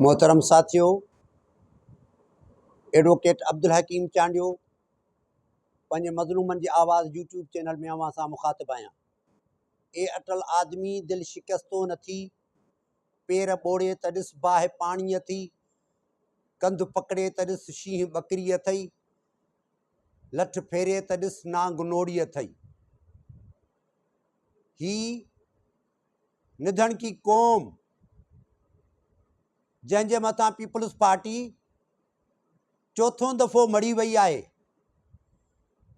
محترم ساٿيو ايڊووڪيٽ عبدالحڪيم چانڊيو پنهنجي مظلومن جي آواز يوٽيوب چينل ۾ اوهان سان مخاطب آهيان. اي اٽل آدمي دل شڪستو نه ٿي، پير ٻوڙي ته ڏس باهه پاڻي اٿي، ڪنڌ پڪڙي ته ڏس شينهن ٻڪري اٿئي، لٺ ڦيري ته ڏس نانگ نوڙي اٿئي. هي نڌڻڪي قوم جنهن جي مٿان پيپلز پارٽي چوٿون دفعو مڙهي وئي آهي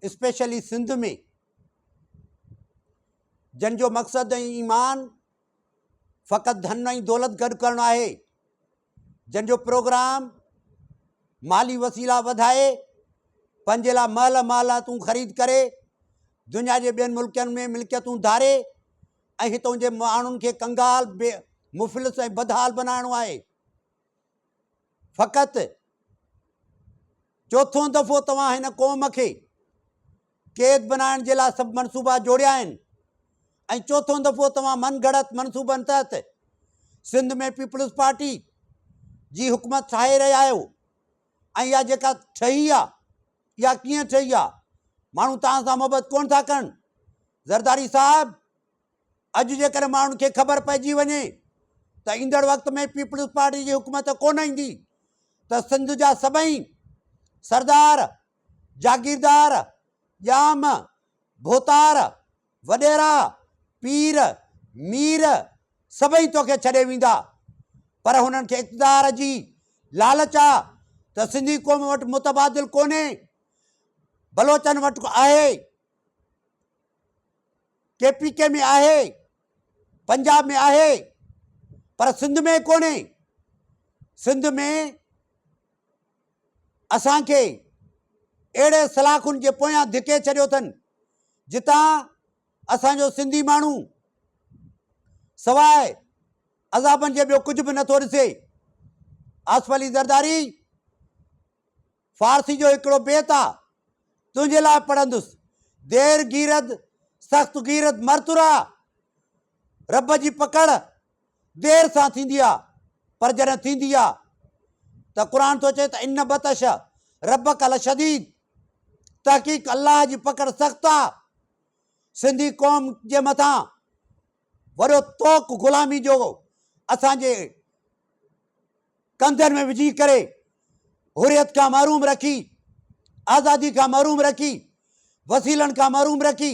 اسپيشلي سنڌ ۾ جن جو مقصد ۽ ايمان فقط ڌن ۽ دولت گڏ ڪرڻ آهي جن جو پروگرام مالي وسيلا وڌائي پنهنجي لاء محل محلاتون خريد ڪري دنيا جي ٻين ملڪن ۾ ملڪيتون ڌاري ۽ هتون جي ماڻهن کي ڪنگال، بي مفلس ۽ بدحال بنائڻو آهي. فقط چوٿون دفعو توهان هن قوم کي قيد بنائڻ جي لاء سڀ منصوبا جوڙيا آهن ۽ چوٿون دفعو توهان من گهڙت منصوبن تحت سنڌ ۾ پيپلز پارٽي جي حڪومت ٺاهي رهيا آهيو ۽ اها جيڪا ٺهي آهي اها ڪيئن ٺهي آ؟ ماڻهو توهان سان محبت ڪونه ٿا ڪن. زرداري صاحب اڄ جيڪڏهن ماڻهن کي خبر پئجي وڃي ته ايندڙ وقت ۾ پيپلز پارٽي جي حڪومت ڪونه ايندي ته سنڌ جا سڀئي سردار، جاگيردار، ڄام، ڀوتار، وڏيرا، پير، مير سڀئي توکي ڇڏي ويندا پر هنن کي اقتدار جي لالچ آ ته سنڌي قوم وٽ متبادل ڪونهي، بلوچن وٽ آهي، ڪي پي ڪي ۾ آهي، پنجاب ۾ آهي پر سنڌ ۾ ڪونهي. سنڌ ۾ اسان کي اهڙي سلاخن جي پويان ڌڪي ڇڏيو اٿن جتان اسان جو سنڌي ماڻهو سواء عذابن جي ٻيو ڪجهه به نٿو ڏسي. آصف علي زرداري فارسي جو هڪڙو بيت آ تنهنجي لاء پڙهندس دير گيرد سخت گيرد مرترا رب جي پڪڙ دير سان ٿيندي آ پر جڏهن ٿيندي آ ته قرآن ٿو چئي ته ان بطش ربک لشديد تحقيق الله جي پڪڙ سخت آ. سنڌي قوم جي مٿان وڏو طوق غلامي جو اسان جي ڪنڌن ۾ وجهي ڪري حريت کان محروم رکي، آزادي کان محروم رکي، وسيلن کان محروم رکي،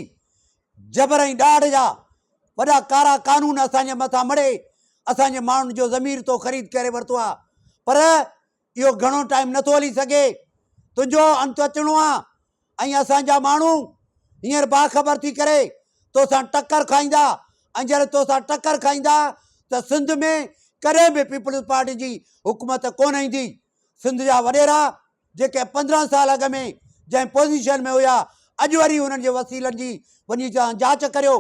جبر ۽ ڏاڍ جا وڏا ڪارا قانون اسان جي مٿان مڙهي اسان جي ماڻهن جو ضمير تو خريد ڪري ورتو آ پر اهو گهڻو ٽائيم نٿو هلي سگهي تنهنجو انت اچڻو آ ۽ اسان جا ماڻهو هينئر باخبر ٿي ڪري توسان ٽڪر کائيندا ۽ جڏهن توسان ٽڪر کائيندا ته سنڌ ۾ ڪڏهن به پيپلز پارٽي جي حڪومت ڪونه ايندي. سنڌ جا وڏيرا جيڪي 15 سال اڳ ۾ جنهن پوزيشن ۾ هيا اڄ وري انهن جي وسيلن جي وڃي توهان جاچ ڪريو.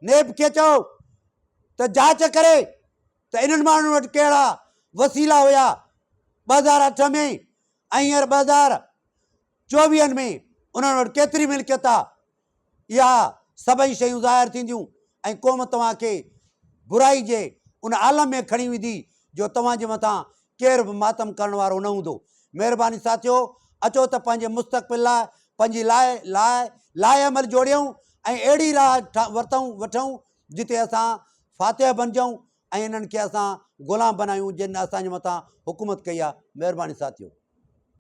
نيب کي چئو ته جاچ ڪري ته انهن ماڻهن وٽ ڪهڙا وسيلا هيا 2008 ۾ ۽ هينئر 2024 ۾ انهن وٽ ڪيتري ملڪيت آ، اها سڀئي شيون ظاهر ٿينديون ۽ قوم توهان کي برائي جي ان عالم ۾ کڻي ويندي جو توهان جي مٿان ڪير به ماتم ڪرڻ وارو نه هوندو. مهرباني ساٿيو اچو ته پنهنجي مستقبل لاء پنهنجي لاء لاء لاء عمل جوڙيون ۽ اهڙي راهه ورتون وٺون جتي اسان فاتح بنجون ۽ انهن کي اسان غلام بنايون جن اسان جي مٿان حڪومت ڪئي آ. مهرباني ساٿيو.